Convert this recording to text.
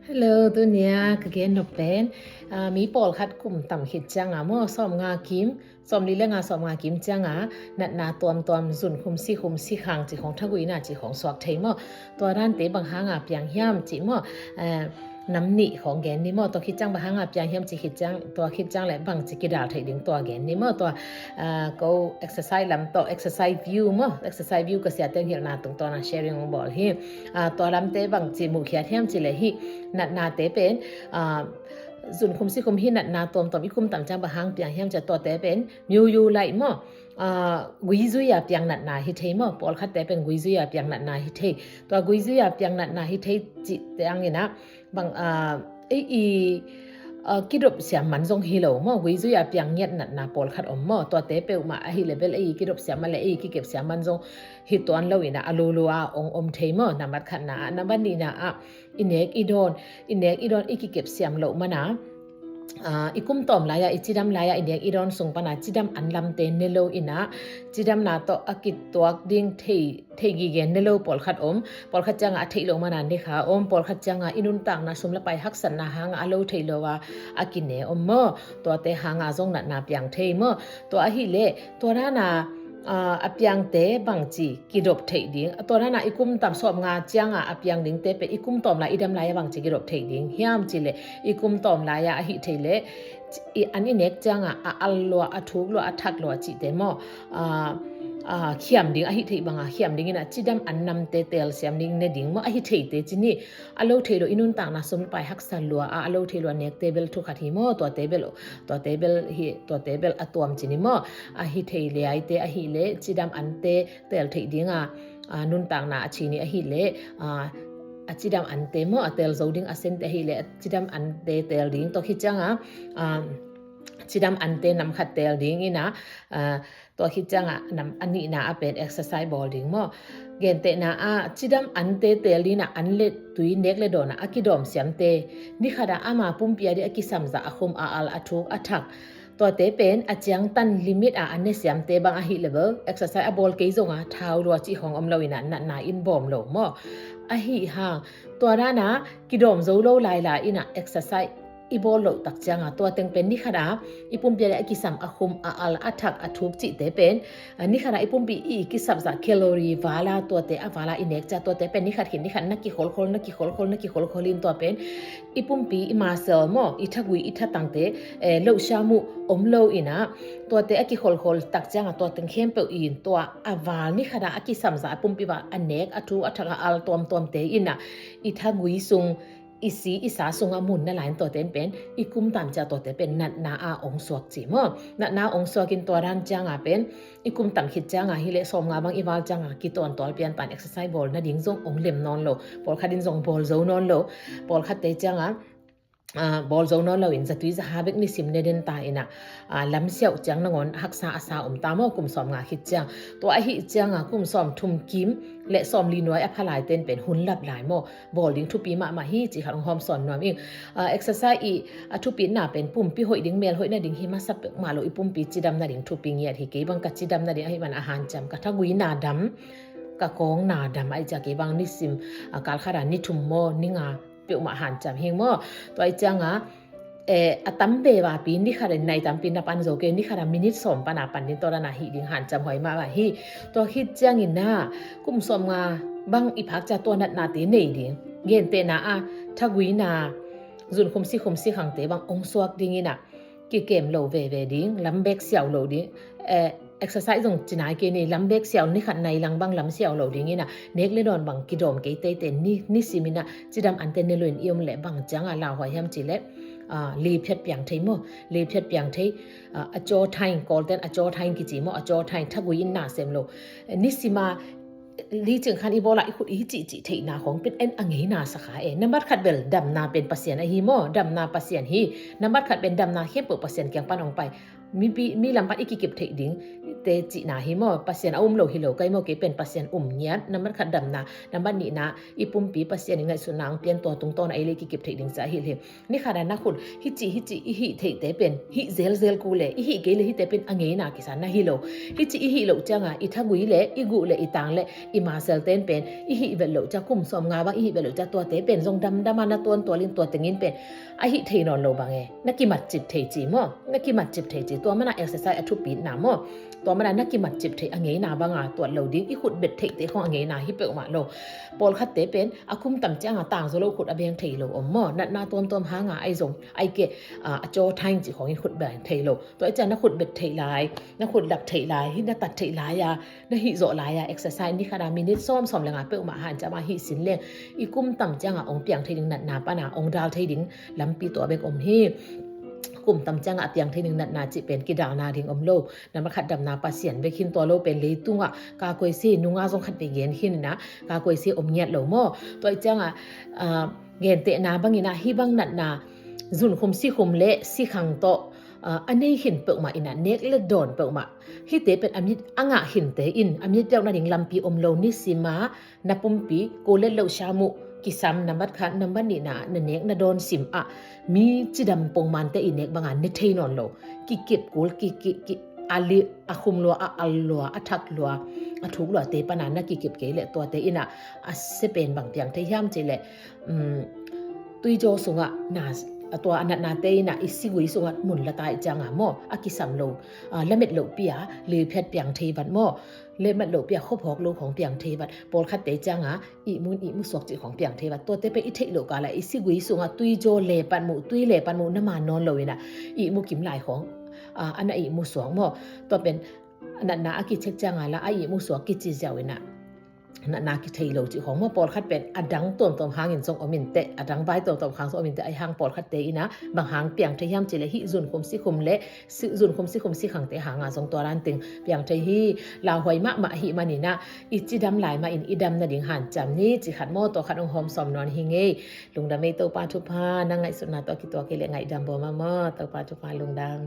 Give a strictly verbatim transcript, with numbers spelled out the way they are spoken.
Hello, tunia ka gen nop pen, ah, mi pawlkhat kum tam khit cianga maw, sawm nga kim, sawm li le nga, sawm nga kim cianga natna tuamtuam, zun khum, si khum, si khang ci khong, thaguina ci khong suak thei maw. Tua dante bang hanga piang hiam ci maw, eh, nam nih khong gen ni maw. Tua khit ciang bang hanga piang hiam ci khit ciang, tua khit ciang le bang ci kidal thei ding tua gen ni maw. Tua, ah, ko exercise lam tawh, exercise view maw, exercise view ka sia teng hilhna tungtawna sharing ong bawl hi. Ah, tua lamte bang ci muhkhiat hiam ci le hi, natnate pen, ah, zun khum si khum hi natna tuamtuam i kum tam ciang bang hang piang hiam ci a, tuate pen miuyu laih maw, ah, guizui a piang natna hi thei maw, pawlkhatte pen guizui a piang natna hi thei. Tua guizui a piang natna hi thei cih te angina bang, ah, ei i, ah, kidop siam man zong hi lo maw, guizui a piang ngiat natna pawlkhat om maw. Tuate peuhmah ahi le bel ei i kidop siam man le ei i kikep siam man zong hi tuan lo ina a lulua ong om thei maw. Nambat khatna ah, nambat nihna ah, i nek i dawn, i nek i dawn i kikep siam loh mana, ah, i kum tawm lai-a, i cidam lai-a, i nek i dawn sung pana cidam an lamte ne lo ina, cidamna tawh a kituak ding thei, thei gige ne lo pawlkhat om. Pawlkhat cianga a theih loh mana ne kha om. Pawlkhat cianga i nuntakna sum le pai haksatna hanga a lo thei lo a, a kine om maw. Tuate hanga zong natna piang thei maw. Tua ahi le, tua dana, ah, a piangte bangci kidop theih ding. Tua dana i kum tam sawm nga cianga a piang dingte pen i kum tawm lai, i dam lai-a bangci kidop theih ding hiam ci le, i kum tawm lai-a ahi thei le, i an i nek cianga a al lua, a thuk lua, a thak lua cihte maw, ah, ah, khiam ding, ahi theih banga khiam ding ina cidam an namte tel siam ding ne ding maw, ahi theite ci ni. A lo thei lo i nuntakna sum le pai haksa lua a, a lo thei lua nekte bel thu khat hi maw. Tuate bel, tuate bel hi, tuate bel a tuam ci ni maw. Ahi thei le aite ahi le cidam ante tel theih dinga, ah, nuntakna a ci ni ahi le, ah, a cidam ante maw, a tel zo ding a sente ahi le a cidam ante tel ding. Tua khit cianga, ah, cidam ante nam khat tel ding ina, ah, tua khit cianga nam a nihna a pen exercise bawl ding maw. Gentehna a cidam ante tel dina an le tui nek le dawna a kidawm siamte, nikhata ama pumpi a di a kisamzah a khum a al a thuk a thak, tuate pen a ciangtan limit a a ne siamte bang ahi le bel exercise a bawl kei zonga thau lua cih khong om lo ina natna in bawm lo maw. Ahi hang tua dana kidawm zo lo laila ina exercise i bawl loh tak cianga tua teng pen nikhata i pumpi a le a kisam a khum a al a thak a thuk cihte pen, ah, nikhata i pumpi i kisapzah calorie vala tuate a vala i nek cia tuate pen nikhat khin nikhat na kikholkhol, na kikholkhol, na kikholkhol in tua pen i pumpi i muscle maw, i thagui i thatangte, eh, lohsia muh om lo ina tuate a kikholkhol tak cianga tua teng khempeuh in tua a val nikhata a kisamzah a pumpi val a nek a thuk a thak a al tuamtuamte ina i thagui sung i si i sa sunga mun na lain tuate pen i kum tam cia tuate pen natna a ong suak ci maw. Natna ong suak in tua dan cianga pen i kum tam khit cianga hi le sawm nga bang i val cianga kituan tual pian pan exercise bawl nading zong ong lem nawn lo. Pawlkhat in zong bawl zo nawn lo. Pawlkhatte cianga, ah, bawl zo nawn lo in zatui zaha bek nisim ne den ta ina, ah, lamsiauh ciang nangawn haksa a sa om ta maw kum sawm nga khit ciang. Tua ahi cianga kum sawm thum kim le sawm li nuai a pha laiten pen hun lap lai maw. Bawl ding thupi mahmah hi cih khat ong hawm sawn nuam ing. Ah, exercise i a thupitna pen pumpi hoih ding, mel hoih nading hi masa peuhmah lo, i pumpi cidam nading thupi ngiat hi. Kei bang ka cidam nading ahi man a hanciam, ka thagui na dam, ka kawng na dam ahi cia kei bang nisim, ah, kalkhata ni thum maw ni nga peuhmah hanciam hing maw. Tua ahi cianga, eh, a tam veva pi nikhat in nai tampi na pan zo kei, nikhata minute sawm pana pan ding tua dana hih ding hanciam huai mahmah hi. Tua khit ciangina kum sawm nga bang i phak cia tua natnate nei ding. Gentehna a thaguina zun khum si khum si khangte bang ong suak dingina kikem lo veve ding, lam bek siau lo ding. Eh, exercise zong ci nai kei ni, lam bek siau nikhat nai lang bang lam siau lo dingina nek le dawn bang kidawm kei teite ni, nisimina cidam ante ne lo in i om le bang cianga lauhuai hiam ci le, ah, liphiat piang thei maw, liphiat piang thei, ah, a caw thain, Kawlten a caw thain kici maw, a caw thain thagui in na sem lo. Eh, nisima licing khan i bawla i khut i cihcih theihna khong pen en a ngeina sakha e. Nambat khat bel damna pen Pasian ahi maw, damna Pasian hi. Nambat khat pen damna khempeuh Pasian kiang pan ong pai. mipi, mi lam pan i kikip theih ding te cihna hi maw? Pasian a um lo hi lo, kei maw, kei pen Pasian um ngiat. Nambat khat damna, nambat nihna, i pumpi Pasian i ngaihsutna hong pian, tua tungtawn a ei le i kikip theih ding ca hi hi. Ni khat a na khut hici hici i hih theihte pen hih zelzel kul le, i hih kei le hihte pen a ngeina kisa na hi lo. Hici i hih loh cianga i thagui le, i guh le, i tang le, i muscle ten pen i hih vet loh cia, kum sawm nga bang i hih vet loh cia, tuate pen zong damdam a na tuantual in, tua tengin pen a hih thei nawn lo bang e. Na kimatcip thei ci maw? Na kimatcip thei ci. Tua mana exercise a thupitna maw? Tua mana na kimatcip thei, a ngeina banga tuat lo ding. I khut bet theihte khong a ngeina hi peuhmah lo. Pawlkhatte pen a kum tam cianga tangzaw lo khut a beng thei lo om maw? Natna tuamtuam hanga ai zong ai ke, a, a caw thaing ci khongin khut beng thei lo. Tua i ciang na khut bet theih lai, na khut lap theih lai, hi na tat theih lai a, na hih zawh lai a, exercise ni khat a minute sawm, sawm le nga peuhmah hanciam a hih sin leng, i kum tam cianga ong piang thei ding natna pana ong dal thei ding lampi tua bek om hi. Kum tam cianga a piang thei ding natna cih pen kidalna ding om lo. Nambat khat damna Pasian bek hin, tua lo pen leitungah ka koise nunga zong khat vei gen hin ina, ka koise om ngiat lo maw? Tua i cianga, a, gentehna bangina hih bang natna zunkhum sikhum le sikhang tawh, a, a nei hin peuhmah ina, nek le dawn peuhmah. Hihte pen a mit a ngah hinte in a mit piauh nading lampi om lo. Nisima na pumpi ko let loh siam uh kisam, nambat khat, nambat nihna, na nek na dawn sim ah mi cidam pongmante i nek banga ne thei nawn lo. Kikip kul, ki, ki, ki, a li, a khum lua, a al lua, a thak lua, a thuk luate pana na kikip kei le tuate ina a sia pen bang piang thei hiam cih le, um, tuijaw sungah na, a tua a natnate ina i sigui sungah mun lata i cianga maw, a kisam lo, a, lamet lohpi a liphiat piang thei vat maw? Lamet lohpi a khuaphawk lo khong piang thei vat. Pawlkhatte cianga ihmun ihmu suak cih khong piang thei vat. Tuate pen i theih loh kala i sigui sungah tuijaw le patmuh, tui le patmuh na man nawn lo ina ihmu kim lai khong, a, a na ihmu suak maw? Tua pen natna a kichek cianga la a ihmu suak kici ziau ina natna kithei lo cih khong maw? Pawlkhat pen a dang tuamtuam hangin zong om inteh, a dang vai tuamtuam hang zong om inteh. Ahi hang pawlkhatte ina bang hang piang thei hiam cih le hih zunkhum sikhum le, si, zunkhum sikhum sikhangte hanga zong tua dan teng piang thei hi. Lauhuai mahmah ahih manina i cidam lai mahin i dam nading hanciam ni, cih khat maw? Tua khat hong hawm sawm nawn hi ngei. Lungdam ei, Topa thupha. Na ngaihsutna tawh kituak hi le ngaihdam bawl mahmah. Topa thupha, lungdam.